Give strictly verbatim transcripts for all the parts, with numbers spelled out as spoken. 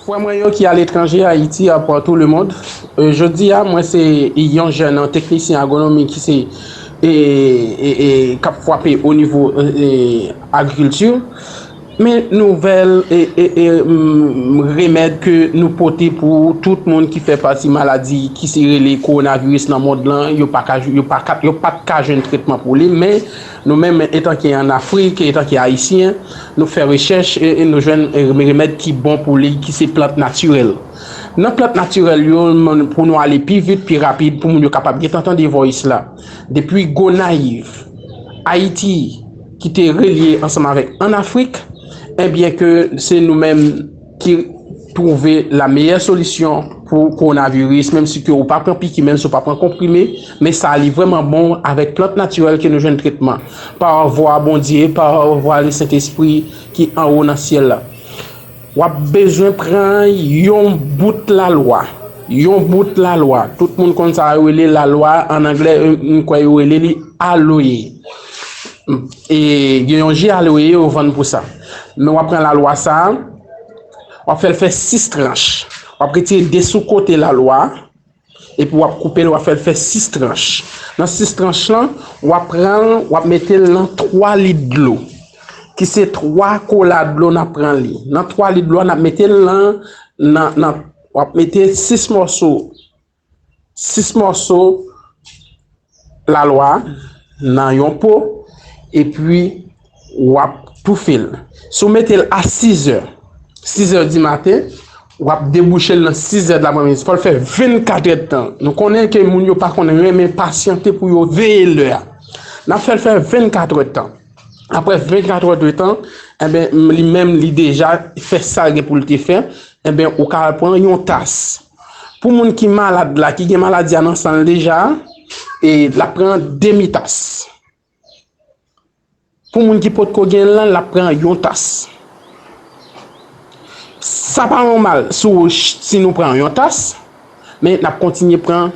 Frè mwen yo ki aletranje, Ayiti, a partou lemonn, e, jodi a, mwen se yon jèn teknisyen agwonomi ki se, e, e, e, k ap frape o nivo, e, e, agrikilti. Men nouvèl, e, e, e, m, remèd ke nou pote pou tout moun ki fè pati maladi ki se rele kowonaviris nan mond lan, yo pa ka, yo pa ka, yo pa t ka jwenn tretman pou li, men nou menm, etanke an Afrik, etanke Ayisyen, nou fè rechèch e, e nou jwenn, e, remèd ki bon pou li, ki se plant natirèl. Nan plant natirèl yo, pou nou ale pi vit, pi rapid, pou moun yo kapab gentan tande voice la. Depi Gonayiv, Ayiti, ki te relye ansanm avèk an Afrik, ebyen ke se nou menm ki twouve la meyè solisyon pou kowonaviris, menm si ke ou pa pran piki, menm si ou pa pran konprime, men sa li vrèman bon avèk plant natirèl ke nou jwenn tretman. Pa vwa Bondye, pa vwa le Sentespri ki anwo nan syèl la. W ap bezwen pran yon bout lalwa. Yon bout lalwa. Tout moun konn sa yo rele lalwa, an anglè, m kwè yo rele li aloe. E gen yon ji aloe yo vann pou sa. Men w ap pran lalwa sa a, w ap fè l fè sis tranch. W ap retire de sou kote lalwa a, epi w ap koupe l, w ap fè l fè sis tranch. Nan sis tranch lan, w ap pran l, w ap mete l nan twa lit dlo, ki se twa kola dlo n ap pran li. Nan twa lit dlo a, n ap mete l nan, nan, nan, w ap mete sis mòso, sis mòso lalwa nan yon po, epi w ap toufe l. Si w mete l a sizè, sizè di maten, w ap debouche l nan sizè de lapremidi. Fò l fè vennkat èdtan. Nou konnen ke moun yo pa konn renmen pasyante pou yo veye lè a. N ap fè l fè vennkat èdtan. Apre vennkat èdtan, enben, li menm, li deja fè sa l gen pou l te fè, enben, ou ka al pran yon tas. Pou moun ki malad la, ki gen maladi a nan san l deja, e l ap pran demi tas. Pou moun ki potko gen l lan, l ap pran yon tas. Sa pa yon mal si w, si nou pran yon tas, men n ap kontinye pran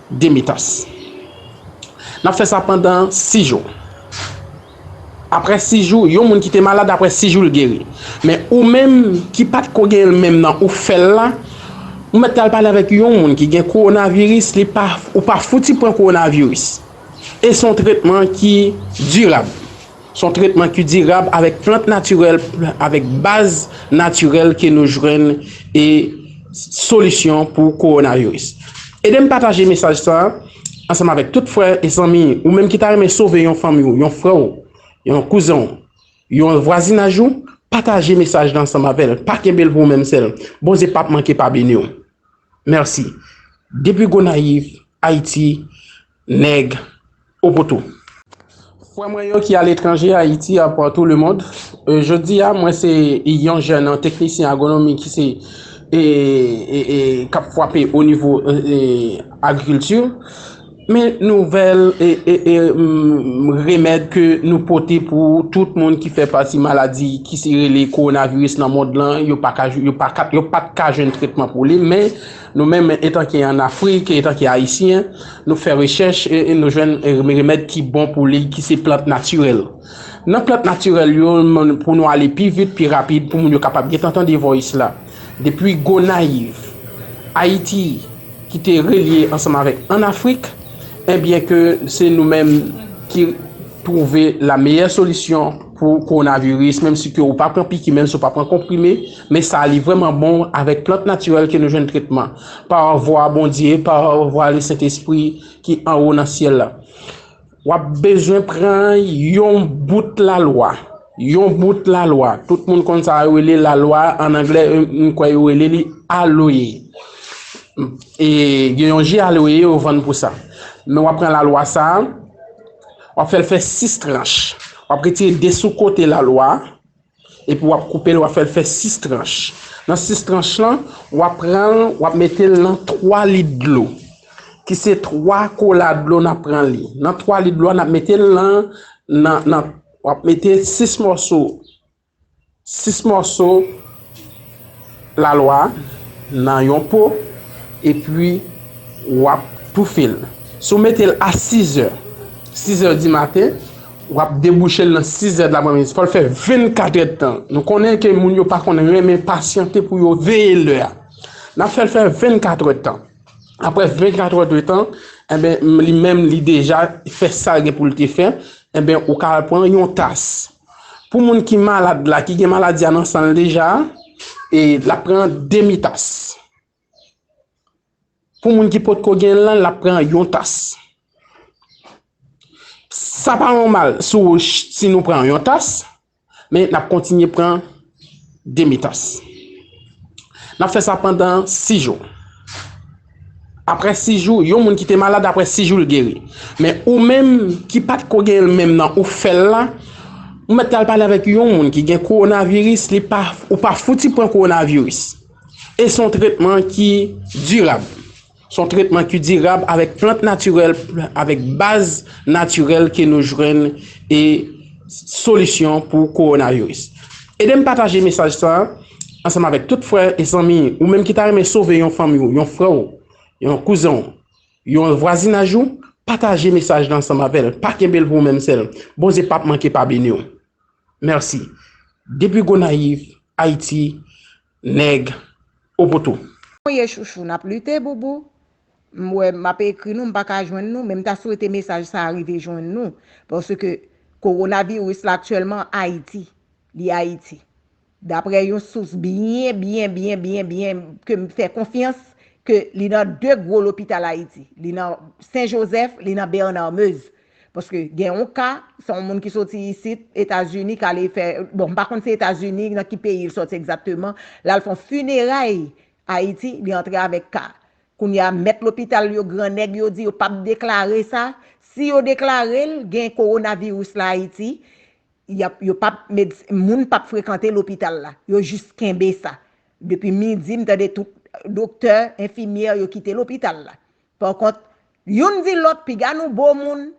demi tas. N ap fè sa pandan sis jou. Apre sis jou, yon moun ki te malad, apre sis jou, l geri. Men ou menm ki pa t ko gen l menm nan ou fè l la, ou mèt al pale avèk yon moun ki gen kowonaviris, li pa, ou pa fouti pran kowonaviris. E se yon tretman ki dirab. Se yon tretman ki dirab avèk plant natirèl, avèk baz natirèl ke nou jwenn e solisyon pou kowonaviris. Ede m pataje mesaj sa a ansanm avèk tout frè e zanmi ou menm ki ta renmen sove yon fanmi w, yon frè w, yon kouzen w, yon vwazinaj ou, pataje mesaj la ansanm avè l. Pa kenbe l pou ou menm sèl. Bondye p ap manke pa beni w. Mèsi. Depi Gonayiv, Ayiti, nèg Opoto. Frè mwen yo ki aletranje, Ayiti, a partou lemonn, e, jodi a, mwen se yon jèn teknisyen agwonomi ki se, e, e, e, k ap frape o nivo, e, e, agrikilti. Men nouvèl, e, e, e, m, remèd ke nou pote pou tout moun ki fè pati maladi ki se rele kowonaviris nan mond lan, yo pa ka, yo pa ka, yo pa t ka jwenn tretman pou li, men nou menm, etanke an Afrik, etanke Ayisyen, nou fè rechèch e, e nou jwenn, e, remèd ki bon pou li, ki se plant natirèl. Nan plant natirèl yo, m, pou nou ale pi vit, pi rapid, pou moun yo kapab gentan tande voice la. Depi Gonayiv, Ayiti, ki te relye ansanm avèk an Afrik, ebyen ke se nou menm ki twouve la meyè solisyon pou kowonaviris, menm si ke ou pa pran piki, menm si ou pa pran konprime, men sa li vrèman bon avèk plant natirèl ke nou jwenn tretman. Pa vwa Bondye, pa vwa le Sentespri ki anwo nan syèl la. W ap bezwen pran yon bout lalwa. Yon bout lalwa. Tout moun konn sa yo rele lalwa, an anglè, m, m kwè yo rele li aloe. E gen yon ji aloe yo vann pou sa. Men w ap pran lalwa sa a, w ap fè l fè sis tranch. W ap retire de sou kote lalwa a, epi w ap koupe l, w ap fè l fè sis tranch. Nan sis tranch lan, w ap pran l, w ap mete l nan twa lit dlo, ki se twa kola dlo n ap pran li. Nan twa lit dlo a, n ap mete l nan, nan, nan, w ap mete sis mòso, sis mòso lalwa nan yon po, epi w ap toufe l. Si w mete l a sizè, sizè di maten, W ap debouche l nan sis è de lapremidi. Fò l fè vennkat è de tan. Nou konnen ke moun yo pa konn renmen pasyante pou yo veye lè a. N ap fè l fè vennkat è de tan. Apre vennkat è de tan, enben, li menm, li deja fè sa l gen pou l te fè, enben, ou ka al pran yon tas. Pou moun ki malad la, ki gen maladi a nan san l deja, e l ap pran demi tas. Pou moun ki potko gen l lan, l ap pran yon tas. Sa pa yon mal si w, si nou pran yon tas, men n ap kontinye pran demi tas. N ap fè sa pandan sis jou. Apre sis jou, yon moun ki te malad, apre sis jou, l geri. Men ou menm ki pa t ko gen l menm nan ou fè l la, ou mèt al pale avèk yon moun ki gen kowonaviris, li pa, ou pa fouti pran kowonaviris. E se yon tretman ki dirab. Se yon tretman ki dirab avèk plant natirèl, avèk baz natirèl ke nou jwenn e solisyon pou kowonaviris. Ede m pataje mesaj sa a ansanm avèk tout frè e zanmi ou menm ki ta renmen sove yon fanmi w, yon frè w, yon kouzen w, yon vwazinaj ou, pataje mesaj la ansanm avè l. Pa kenbe l pou ou menm sèl. Bondye p ap manke pa beni w. Mèsi. Depi Gonayiv, Ayiti, nèg Opoto. Mwen ye chouchou, n ap lite, boubou. M wè m ap ekri nou, m pa ka jwenn nou, men m ta swete mesaj sa a rive jwenn nou. Paske kowonaviris la aktyèlman Ayiti, li Ayiti. Daprè yon sous byen, byen, byen, byen, byen, ke m fè konfyans, ke li nan de gwo lopital Ayiti. Li nan Sen Jozèf, li nan Bernard Meuze. Paske gen yon ka, se yon moun ki soti isit, Etazini, k ale fè, bon, m pa konn se Etazini, nan ki peyi l soti egzakteman, l al fè yon fineray Ayiti, li antre avèk ka. Kounye a, mèt lopital yo, gran nèg yo di yo p ap deklare sa. Si yo deklare l, gen kowonaviris la Ayiti, y ap, yo p ap, medis-, moun p ap frekante lopital la. Yo jis kenbe sa. Depi midi, m tande tout doktè, enfimyè, yo kite lopital la. Pa kont, youn di lòt, piga nou bo moun,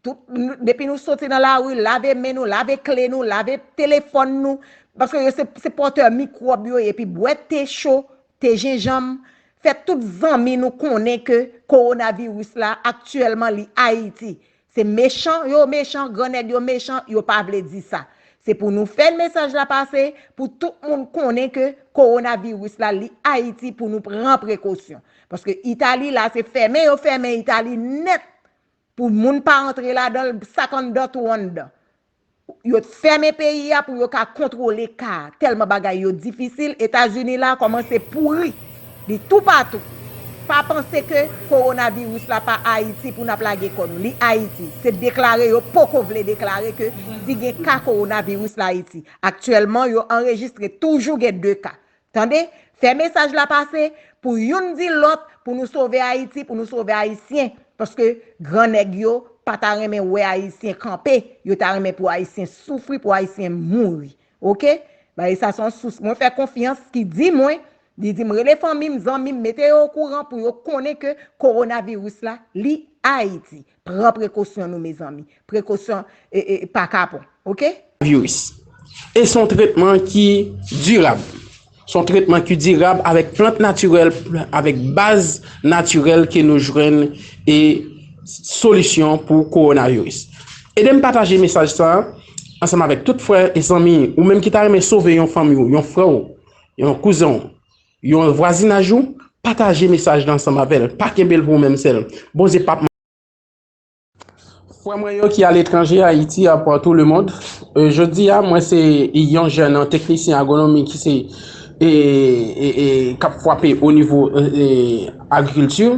tout, depi nou soti nan lari, lave men nou, lave kle nou, lave telefòn nou, paske yo se, se pòtè mikwòb yo ye, epi bwè te cho, te jenjanm, fè tout zanmi nou konnen ke kowonaviris la, aktyèlman, li Ayiti. Se mechan yo mechan, grannèg yo mechan, yo pa vle di sa. Se pou nou fè mesaj la pase, pou tout moun konnen ke kowonaviris la, li Ayiti, pou nou pran prekosyon. Paske Itali la, se fèmen yo fèmen Itali nèt. Pou moun pa antre ladan l, sak anndan tou anndan. Yo fèmen peyi a pou yo ka kontwole ka a. Tèlman bagay yo difisil, Etazini la kòmanse pouri. Li toupatou. Pa panse ke kowonaviris la pa Ayiti pou n ap lage kò nou. Li Ayiti. Se deklare yo poko vle deklare ke si gen ka kowonaviris la Ayiti. Aktyèlman, yo anrejistre toujou gen de ka. Tande, fè mesaj la pase pou youn di lòt, pou nou sove Ayiti, pou nou sove Ayisyen. Paske gran nèg yo pa ta renmen wè Ayisyen kanpe, yo ta renmen pou Ayisyen soufri, pou Ayisyen mouri. Oke? Bagay sa se yon sous. Mwen fè konfyans ki di mwen, li di m rele fanmi m, zanmi m, mete yo okouran pou yo konnen ke kowonaviris la, li Ayiti. Pran prekosyon nou, mezanmi. Prekosyon, e, e, pa kapon. Oke? Viris. E se yon tretman ki dirab. Se yon tretman ki dirab avèk plant natirèl, avèk baz natirèl ke nou jwenn e solisyon pou kowonaviris. Ede m pataje mesaj sa a ansanm avèk tout frè e zanmi ou menm ki ta renmen sove yon fanmi w, yon frè w, yon kouzen w, yon vwazinaj ou, pataje mesaj la ansanm avè l. Pa kenbe l pou ou menm sèl. Bondye p ap Frè mwen yo ki aletranje, Ayiti, a partou lemonn, e, jodi a, mwen se yon jèn teknisyen agwonomi ki se, e, e, e, k ap frape o nivo, e, e, agrikilti.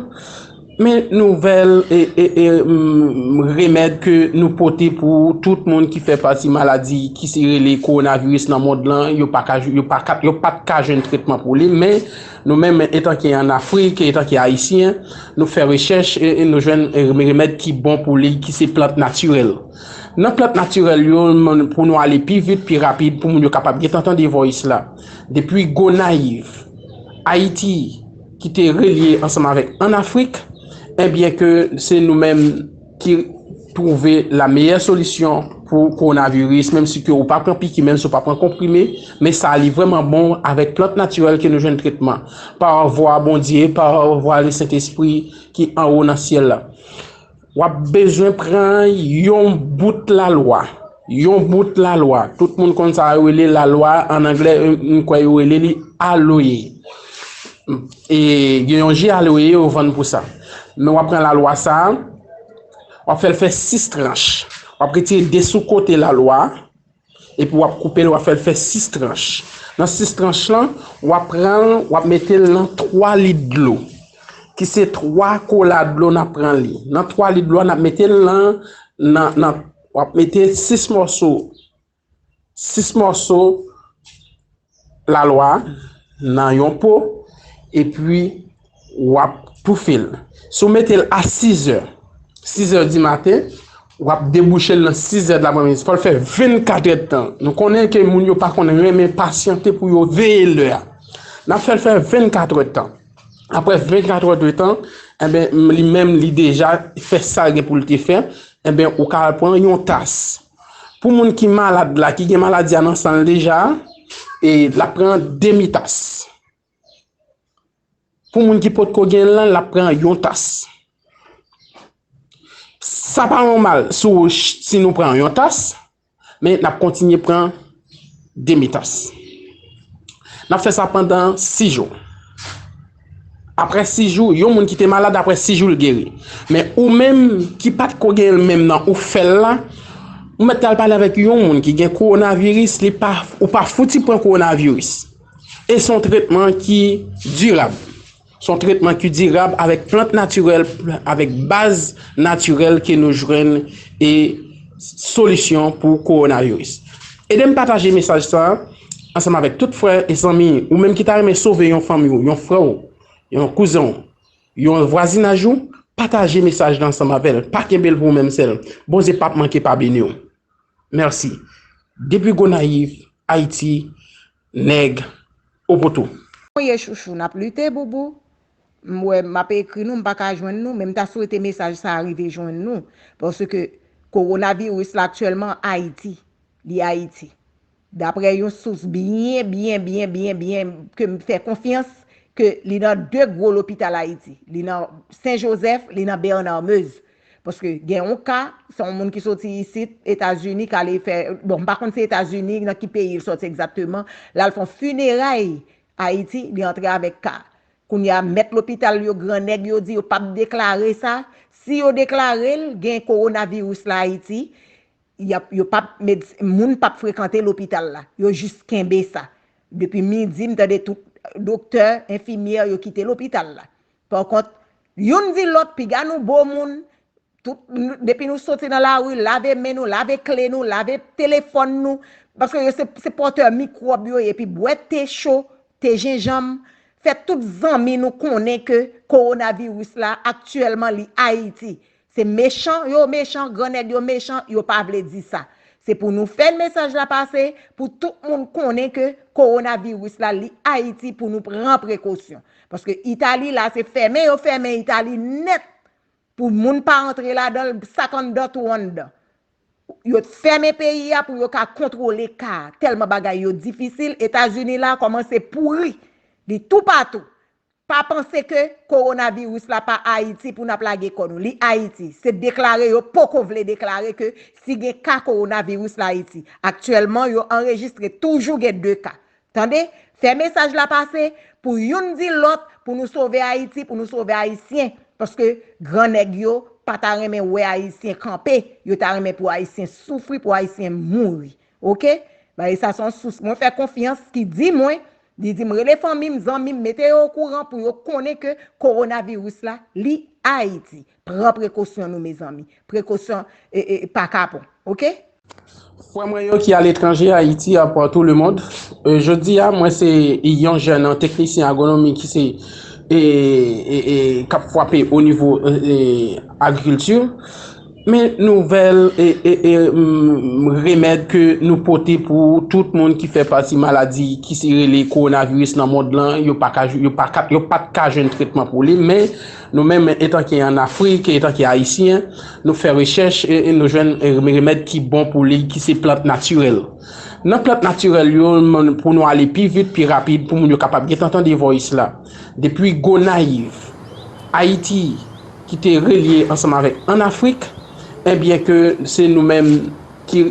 Men nouvèl, e, e, e, m, remèd ke nou pote pou tout moun ki fè pati maladi ki se rele kowonaviris nan mond lan, yo pa ka, yo pa ka, yo pa t ka jwenn tretman pou li, men nou menm, etanke an Afrik, etanke Ayisyen, nou fè rechèch e, e nou jwenn, e, remèd ki bon pou li, ki se plant natirèl. Nan plant natirèl yo, pou nou ale pi vit, pi rapid, pou moun yo kapab gentan tande voice la. Depi Gonayiv, Ayiti, ki te relye ansanm avèk an Afrik, ebyen ke se nou menm ki twouve la meyè solisyon pou kowonaviris, menm si ke ou pa pran piki, menm si ou pa pran konprime, men sa li vrèman bon avèk plant natirèl ke nou jwenn tretman. Pa vwa Bondye, pa vwa le Sentespri ki anwo nan syèl la. W ap bezwen pran yon bout lalwa. Yon bout lalwa. Tout moun konn sa yo rele lalwa, an anglè, m kwè yo rele li aloe. E gen yon ji aloe yo vann pou sa. Men w ap pran lalwa sa a, w ap fè l fè sis tranch. W ap retire de sou kote lalwa a, epi w ap koupe l, w ap fè l fè sis tranch. Nan sis tranch lan, w ap pran l, w ap mete l nan twa lit dlo, ki se twa kola dlo n ap pran li. Nan twa lit dlo a, n ap mete l nan, nan, nan, w ap mete sis mòso, sis mòso lalwa nan yon po, epi w ap toufe l. Si w mete l a sizè, sizè di maten, w ap debouche l nan sizè de lapremidi. Fò l fè vennkat èdtan. Nou konnen ke moun yo pa konn renmen pasyante pou yo veye lè a. N ap fè l fè vennkat èdtan. Apre vennkat èdtan, enben, li menm, li deja fè sa l gen pou l te fè. Enben, ou ka al pran yon tas. Pou moun ki malad la, ki gen maladi a nan san l deja, e l ap pran demi tas. Pou moun ki potko gen l lan, l ap pran yon tas. Sa pa yon mal si w, si nou pran yon tas, men n ap kontinye pran demi tas. N ap fè sa pandan sis jou. Apre sis jou, yon moun ki te malad, apre sis jou, l geri. Men ou menm ki pa t ko gen l menm nan ou fè l la, ou mèt al pale avèk yon moun ki gen kowonaviris, li pa, ou pa fouti pran kowonaviris. E se yon tretman ki dirab. Se yon tretman ki dirab avèk plant natirèl, avèk baz natirèl ke nou jwenn e solisyon pou kowonaviris. Ede m pataje mesaj sa a ansanm avèk tout frè e zanmi ou menm ki ta renmen sove yon fanmi w, yon frè w, yon kouzen w, yon vwazinaj ou, pataje mesaj la ansanm avè l. Pa kenbe l pou ou menm sèl. Bondye p ap manke pa beni w. Mèsi. Depi Gonayiv, Ayiti, nèg, Opoto. Kounye chouchou, n ap lite, boubou. M wè m ap ekri nou, m pa ka jwenn nou, men m ta swete mesaj sa a rive jwenn nou. Paske kowonaviris la aktyèlman Ayiti. Li Ayiti. Daprè yon sous byen, byen, byen, byen, byen, ke m fè konfyans, ke li nan de gwo lopital Ayiti. Li nan Sen Jozèf, li nan Bernard Meuse. Paske gen yon ka, se yon moun ki soti isit, Etazini, k ale fè, bon, m pa konn se Etazini, nan ki peyi l soti egzakteman, l al fè yon fineray Ayiti, li antre avèk ka. Kounye a, mèt lopital yo, gran nèg yo di yo p ap deklare sa. Si yo deklare l, gen kowonaviris la Ayiti, y ap, yo p ap, medis-, moun p ap frekante lopital la. Yo jis kenbe sa. Depi midi, m tande tout doktè, enfimyè, yo kite lopital la. Pa kont, youn di lòt, piga nou bo moun, tout, n-, depi nou soti nan lari, lave men nou, lave kle nou, lave telefòn nou, paske yo se, se pòtè mikwòb yo ye, epi bwè te cho, te jenjanm, fè tout zanmi nou konnen ke kowonaviris la, aktyèlman, li Ayiti. Se mechan yo mechan, gran nèg yo mechan, yo pa vle di sa. Se pou nou fè mesaj la pase, pou tout moun konnen ke kowonaviris la, li Ayiti, pou nou pran prekosyon. Paske Itali la, se fèmen yo fèmen Itali nèt pou moun pa antre ladan l, sak anndan tou anndan. Yo fèmen peyi a pou yo ka kontwole ka a. Tèlman bagay yo difisil, Etazini la kòmanse pouri. Li toupatou. Pa panse ke kowonaviris la pa Ayiti pou n ap lage kò nou. Li Ayiti. Se deklare yo poko vle deklare ke si gen ka kowonaviris la Ayiti. Aktyèlman, yo anrejistre toujou gen de ka. Tande? Fè mesaj la pase pou youn di lòt, pou nou sove Ayiti, pou nou sove Ayisyen. Paske gran nèg yo pa ta renmen wè Ayisyen kanpe. Yo ta renmen pou Ayisyen soufri, pou Ayisyen mouri. Oke? Bagay sa se yon sous mwen fè konfyans ki di mwen, li di m rele fanmi m, zanmi m, mete yo okouran pou yo konnen ke kowonaviris la, li Ayiti. Pran prekosyon nou, mezanmi. Prekosyon, e, e, pa kapon. Oke? Frè mwen yo ki aletranje, Ayiti, a, partou lemonn. E, jodi a, mwen se yon jèn teknisyen agwonomi ki se, e, e, e, k ap frape o nivo, e, e, agrikilti. Men nouvèl, e, e, e, m, remèd ke nou pote pou tout moun ki fè pati maladi ki se rele kowonaviris nan mond lan, yo pa ka, yo pa ka, yo pa t ka jwenn tretman pou li, men nou menm, etanke an Afrik, etanke Ayisyen, nou fè rechèch e, e nou jwenn, e, remèd ki bon pou li, ki se plant natirèl. Nan plant natirèl yo, m, pou nou ale pi vit, pi rapid, pou moun yo kapab gentan tande voice la. Depi Gonayiv, Ayiti, ki te relye ansanm avèk Ann Afrik, ebyen ke se nou menm ki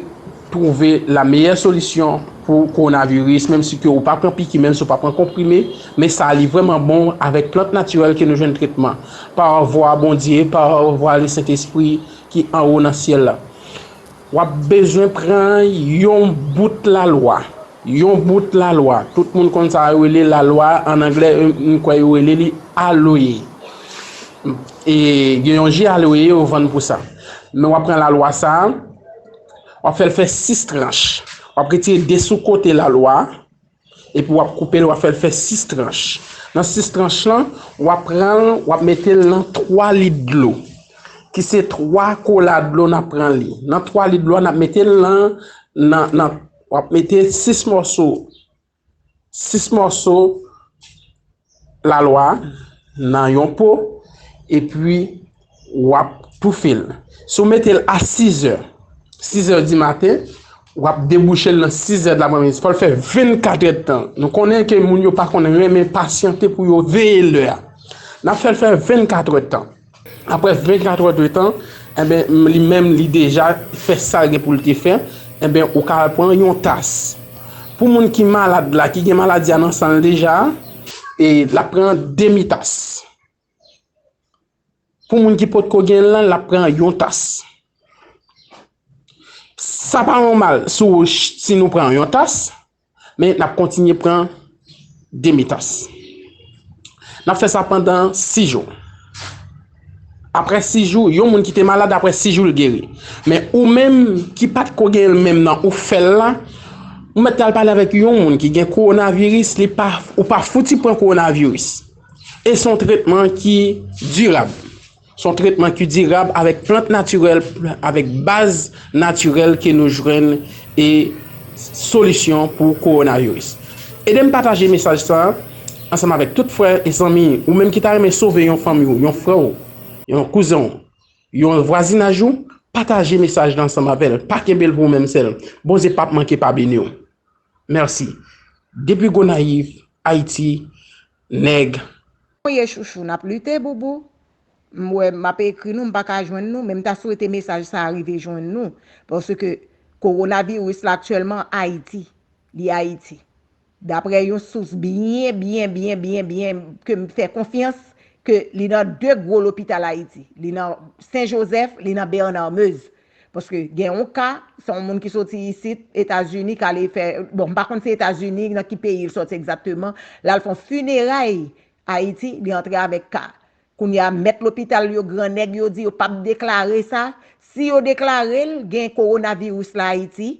twouve la meyè solisyon pou kowonaviris, menm si ke ou pa pran piki, menm si ou pa pran konprime, men sa li vrèman bon avèk plant natirèl ke nou jwenn tretman pa vwa Bondye, pa vwa Lesentespri ki anwo nan syèl la. W ap bezwen pran yon bout lalwa. Yon bout lalwa. Tout moun konn sa yo rele lalwa, an anglè, m kwè yo rele li aloe. E gen yon ji aloe yo vann pou sa. Men w ap pran lalwa sa a, w ap fè l fè sis tranch. W ap retire de sou kote lalwa a, epi w ap koupe l, w ap fè l fè sis tranch. Nan sis tranch lan, w ap pran l, w ap mete l nan twa lit dlo, ki se twa kola dlo n ap pran li. Nan twa lit dlo a, n ap mete l nan, nan, nan, w ap mete sis mòso, sis mòso lalwa nan yon po, epi w ap toufe l. Si w mete l a sizè, sizè di maten, w ap debouche l nan sizè de lapremidi. Fò l fè vennkat èdtan. Nou konnen ke moun yo pa konn renmen pasyante pou yo veye lè a. N ap fè l fè vennkat èdtan. Apre vennkat èdtan, enben, li menm, li deja fè sa l gen pou l te fè, enben, ou ka al pran yon tas. Pou moun ki malad la, ki gen maladi a nan san l deja, e l ap pran demi tas. Pou moun ki potko gen l lan, l ap pran yon tas. Sa pa yon mal si w, si nou pran yon tas, men n ap kontinye pran demi tas. N ap fè sa pandan sis jou. Apre sis jou, yon moun ki te malad, apre sis jou, l geri. Men ou menm ki pa t ko gen l menm nan, ou fè l la, ou mèt al pale avèk yon moun ki gen kowonaviris, li pa, ou pa fouti pran kowonaviris. E se yon tretman ki dirab. Se yon tretman ki dirab avèk plant natirèl, avèk baz natirèl ke nou jwenn e solisyon pou kowonaviris. Ede m pataje mesaj sa a ansanm avèk tout frè e zanmi ou menm ki ta renmen sove yon fanmi w, yon frè w, yon kouzen w, yon vwazinaj ou, pataje mesaj la ansanm avè l. Pa kenbe l pou ou menm sèl. Bondye p ap manke pa beni w. Mèsi. Depi Gonayiv, Ayiti, nèg. Kounye chouchou, n ap lite, boubou. M wè m ap ekri nou, m pa ka jwenn nou, men m ta swete mesaj sa a rive jwenn nou. Paske kowonaviris la aktyèlman Ayiti. Li Ayiti. Daprè yon sous byen, byen, byen, byen, byen, ke m fè konfyans, ke li nan de gwo lopital Ayiti. Li nan Sen Jozèf, li nan Bernard Meuze. Paske gen yon ka, se yon moun ki soti isit, Etazini, k ale fè, bon, m pa konn se Etazini, nan ki peyi l soti egzakteman, l al fè yon fineray Ayiti, li antre avèk ka. Kounye a, mèt lopital yo, gran nèg yo di yo p ap deklare sa. Si yo deklare l, gen kowonaviris la Ayiti,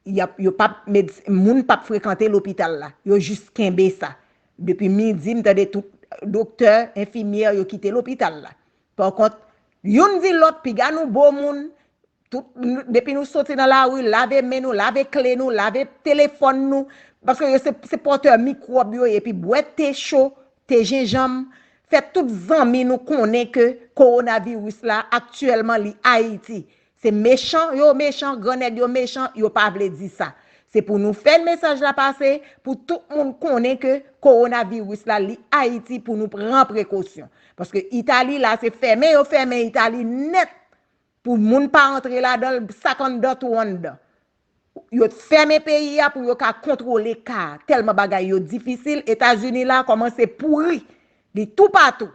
y ap, yo p ap, medis-, moun p ap frekante lopital la. Yo jis kenbe sa. Depi midi, m tande tout doktè, enfimyè, yo kite lopital la. Pa kont, youn di lòt, piga nou bo moun, tout, nou, depi nou soti nan lari, lave men nou, lave kle nou, lave telefòn nou, paske yo se, se pòtè mikwòb yo ye, epi bwè te cho, te jenjanm, fè tout zanmi nou konnen ke kowonaviris la aktyèlman li Ayiti. Se mechan yo mechan, gran nèg yo mechan, yo pa vle di sa. Se pou nou fè mesaj la pase, pou tout moun konnen ke kowonaviris la li Ayiti, pou nou pran prekosyon. Paske Itali la, se fèmen yo fèmen Itali nèt. Pou moun pa antre ladan l, sak anndan tou anndan. Yo fèmen peyi a pou yo ka kontwole ka a. Tèlman bagay yo difisil, Etazini la kòmanse pouri. Li toupatou.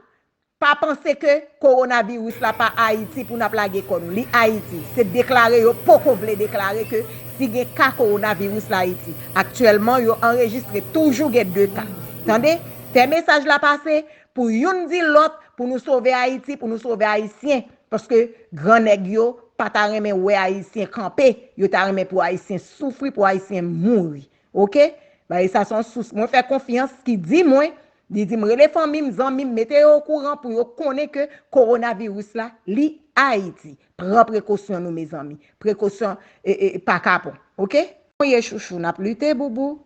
Pa panse ke kowonaviris la pa Ayiti pou n ap lage kò nou. Li Ayiti. Se deklare yo poko vle deklare ke si gen ka kowonaviris la Ayiti. Aktyèlman, yo anrejistre toujou gen de ka. Tande? Fè mesaj la pase pou youn di lòt, pou nou sove Ayiti, pou nou sove Ayisyen. Paske gran nèg yo pa ta renmen wè Ayisyen kanpe, yo ta renmen pou Ayisyen soufri, pou Ayisyen mouri. Oke? Bagay sa se yon sous mwen fè konfyans ki di mwen, li di m rele fanmi m, zanmi m, mete yo okouran pou yo konnen ke kowonaviris la, li Ayiti. Pran prekosyon nou, mezanmi. Prekosyon e, e, pa kapon. Oke? Kounye chouchou, n ap lite, boubou.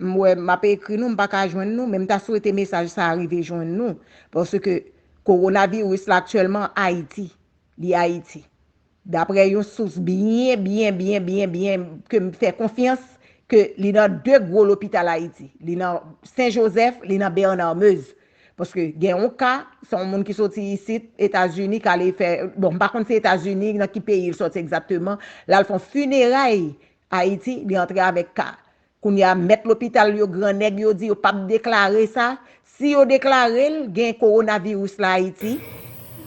M wè m ap ekri nou, m pa ka jwenn nou, men m ta swete mesaj sa a rive jwenn nou. Paske kowonaviris la aktyèlman Ayiti. Li Ayiti. Daprè yon sous byen, byen, byen, byen, byen, ke m fè konfyans, ke li nan de gwo lopital Ayiti. Li nan Sen Jozèf, li nan Bernard Meuze. Paske gen yon ka, se yon moun ki soti isit, Etazini, k ale fè, bon, m pa konn se Etazini, nan ki peyi l soti egzakteman, l al fè yon fineray Ayiti, li antre avèk ka. Kounye a, mèt lopital yo, gran nèg yo di yo p ap deklare sa. Si yo deklare l, gen kowonaviris la Ayiti,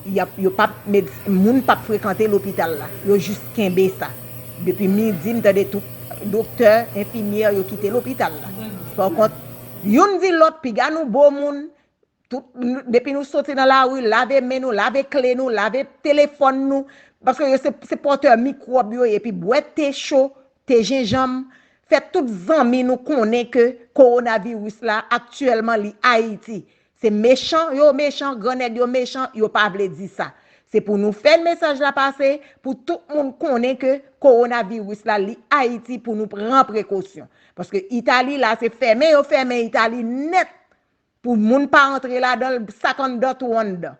y ap, yo p ap, moun p ap frekante lopital la. Yo jis kenbe sa. Depi midi, m tande tout doktè, enfimyè, yo kite lopital la. Pakont, youn di lòt, piga nou bo moun, tout, depi nou soti nan lari, lave men nou, lave kle nou, lave telefòn nou, paske yo se, se pòtè mikwòb yo ye, epi bwè te cho, te jenjanm, fè tout zanmi nou konnen ke kowonaviris la aktyèlman li Ayiti. Se mechan yo mechan, gran nèg yo mechan, yo pa vle di sa. Se pou nou fè mesaj la pase, pou tout moun konnen ke kowonaviris la li Ayiti, pou nou pran prekosyon. Paske Itali la, se fèmen yo fèmen Itali nèt, pou moun pa antre ladan l, sak anndan tou anndan.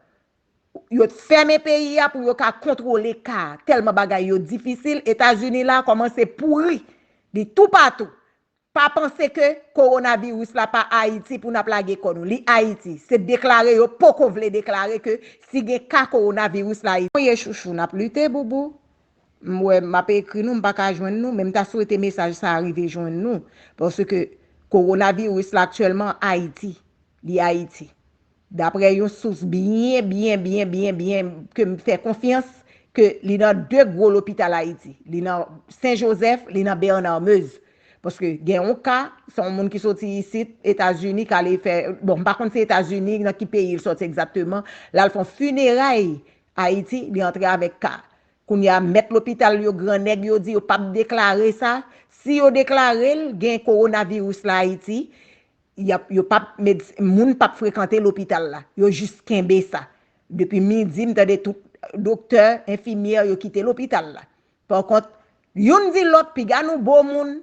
Yo fèmen peyi a pou yo ka kontwole ka a. Tèlman bagay yo difisil, Etazini la kòmanse pouri. Li toupatou. Pa panse ke kowonaviris la pa Ayiti pou n ap lage kò nou. Li Ayiti. Se deklare yo poko vle deklare ke si gen ka kowonaviris la Ayiti. Voye chouchou, n ap lite, boubou. M wè m ap ekri nou, m pa ka jwenn nou, men m ta swete mesaj sa a rive jwenn nou. Paske kowonaviris la aktyèlman Ayiti. Li Ayiti. Daprè yon sous byen, byen, byen, byen, byen ke m fè konfyans, ke li nan de gwo lopital Ayiti. Li nan Sen Jozèf, li nan Bernard Meuze. Paske gen yon ka, se yon moun ki soti isit, Etazini, k ale fè, bon, m pa konn se Etazini, nan ki peyi l soti egzakteman, l al fè yon fineray Ayiti, li antre avèk ka. Kounye a, mèt lopital yo, gran nèg yo di yo p ap deklare sa. Si yo deklare l, gen kowonaviris la Ayiti, y ap, yo p ap, moun p ap frekante lopital la. Yo jis kenbe sa. Depi midi, m tande tout doktè, enfimyè, yo kite lopital la. Pakont, youn di lòt, piga nou bo moun,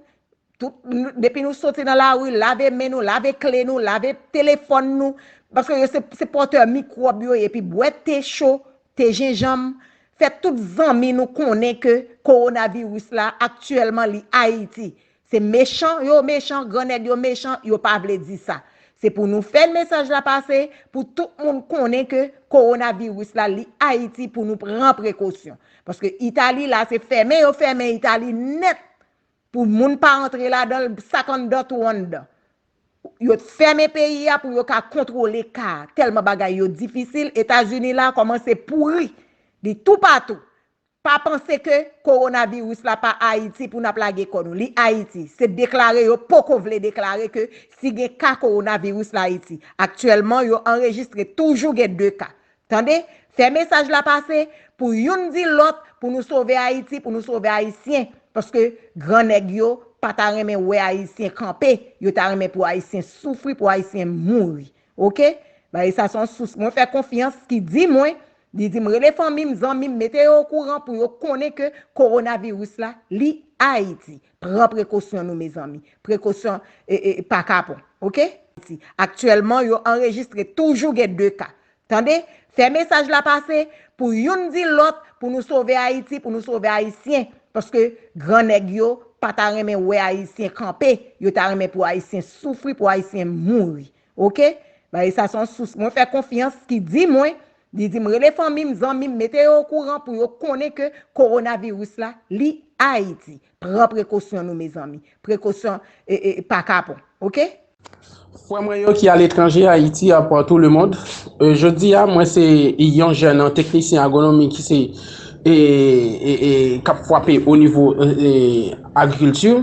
tout, depi nou soti nan lari, lave men nou, lave kle nou, lave telefòn nou, paske yo se, se pòtè mikwòb yo ye, epi bwè te cho, te jenjanm, fè tout zanmi nou konnen ke kowonaviris la aktyèlman li Ayiti. Se mechan yo mechan, gran nèg yo mechan, yo pa vle di sa. Se pou nou fè mesaj la pase, pou tout moun konnen ke kowonaviris la li Ayiti, pou nou pran prekosyon. Paske Itali la, se fèmen yo fèmen Itali nèt, pou moun pa antre ladan l, sak anndan tou anndan. Yo fèmen peyi a pou yo ka kontwole ka a. Tèlman bagay yo difisil, Etazini la kòmanse pouri. Li toupatou. Pa panse ke kowonaviris la pa Ayiti pou n ap lage kò nou. Li Ayiti. Se deklare yo poko vle deklare ke si gen ka kowonaviris la Ayiti. Aktyèlman, yo anrejistre toujou gen de ka. Tande? Fè mesaj la pase pou youn di lòt, pou nou sove Ayiti, pou nou sove Ayisyen. Paske gran nèg yo pa ta renmen wè Ayisyen kanpe. Yo ta renmen pou Ayisyen soufri, pou Ayisyen mouri. Oke? Bagay sa se yon sous mwen fè konfyans ki di mwen, li di m rele fanmi m, zanmi m, mete yo okouran pou yo konnen ke kowonaviris la, li Ayiti. Pran prekosyon nou, mezanmi. Prekosyon e, e, pa kapon. Oke? Aktyèlman, yo anrejistre toujou gen de ka. Tande? Fè mesaj la pase pou youn di lòt, pou nou sove Ayiti, pou nou sove Ayisyen. Paske gran nèg yo pa ta renmen wè Ayisyen kanpe. Yo ta renmen pou Ayisyen soufri, pou Ayisyen mouri. Oke? Bagay sa se yon sous mwen fè konfyans ki di mwen, li di m rele fanmi m, zanmi m, mete yo okouran pou yo konnen ke kowonaviris la, li Ayiti. Pran prekosyon nou, mezanmi. Prekosyon e, e, pa kapon. Oke? Frè mwen yo ki aletranje, Ayiti, a partou le mond. E, jodi a, mwen se yon jèn teknisyen agwonomi ki se, e, e, e, k ap frape o nivo, e, e, agrikilti.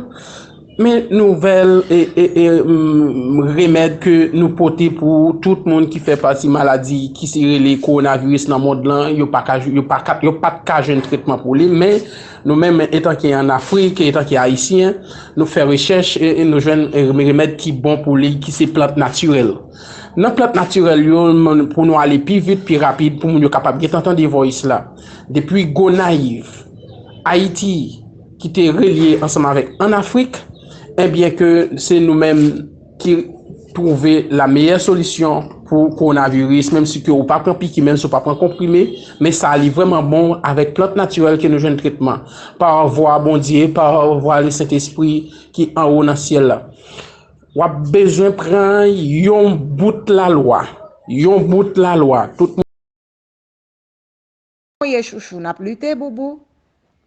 Men nouvèl, e, e, e, mm, remèd ke nou pote pou tout moun ki fè pati maladi ki se rele kowonaviris nan mond lan, yo pa ka, yo pa ka, yo pa t ka jwenn tretman pou li. Men nou menm, etanke an Afrik, etanke Ayisyen, nou fè rechèch e, e nou jwenn, e, remèd ki bon pou li, ki se plant natirèl. Nan plant natirèl yo, pou nou ale pi vit, pi rapid, pou moun yo kapab gentan tande voice la. Depi Gonayiv, Ayiti, ki te relye ansanm avèk an Afrik, ebyen ke se nou menm ki twouve la meyè solisyon pou kowonaviris, menm si ke ou pa pran piki, menm si ou pa pran konprime, men sa li vrèman bon avèk plant natirèl ke nou jwenn tretman. Pa vwa Bondye, pa vwa Lesentespri ki anwo nan syèl la. W ap bezwen pran yon bout lalwa. Yon bout lalwa, tout moun. Ye chouchou, n ap lite, boubou.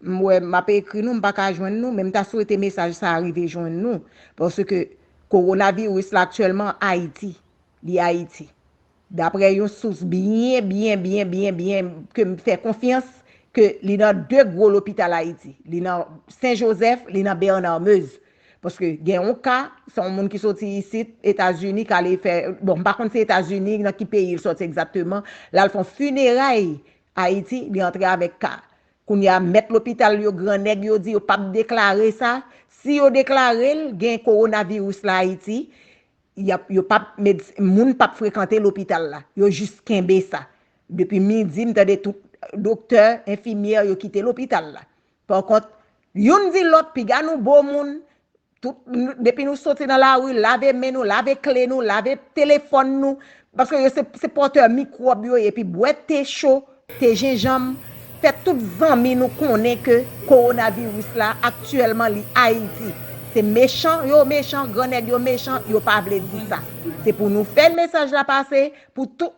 M wè m ap ekri nou, m pa ka jwenn nou, men m ta swete mesaj sa a rive jwenn nou. Paske kowonaviris la aktyèlman Ayiti, li Ayiti. Daprè yon sous byen, byen, byen, byen, byen, ke m fè konfyans, ke li nan de gwo lopital Ayiti. Li nan Sen Jozèf, li nan Bernard Meuze. Paske gen yon ka, se yon moun ki soti isit, Etazini, k ale fè, bon, m pa konn se Etazini, nan ki peyi l soti egzakteman, l al fè yon fineray Ayiti, li antre avèk ka. Kounye a, mèt lopital yo, gran nèg yo di yo p ap deklare sa. Si yo deklare l, gen kowonaviris la Ayiti, y ap, yo p ap, medis-, moun p ap frekante lopital la. Yo jis kenbe sa. Depi midi, m tande tout doktè, enfimyè, yo kite lopital la. Pakont, youn di lòt, piga nou bo moun, tout, depi nou soti nan lari, lave men nou, lave kle nou, lave telefòn nou, paske yo se, se pòtè mikwòb yo ye, epi bwè te cho, te jenjanm, fè tout zanmi nou konnen ke kowonaviris la aktyèlman li Ayiti. Se mechan yo mechan, gran nèg yo mechan, yo pa vle di sa. Se pou nou fè mesaj la pase, pou tout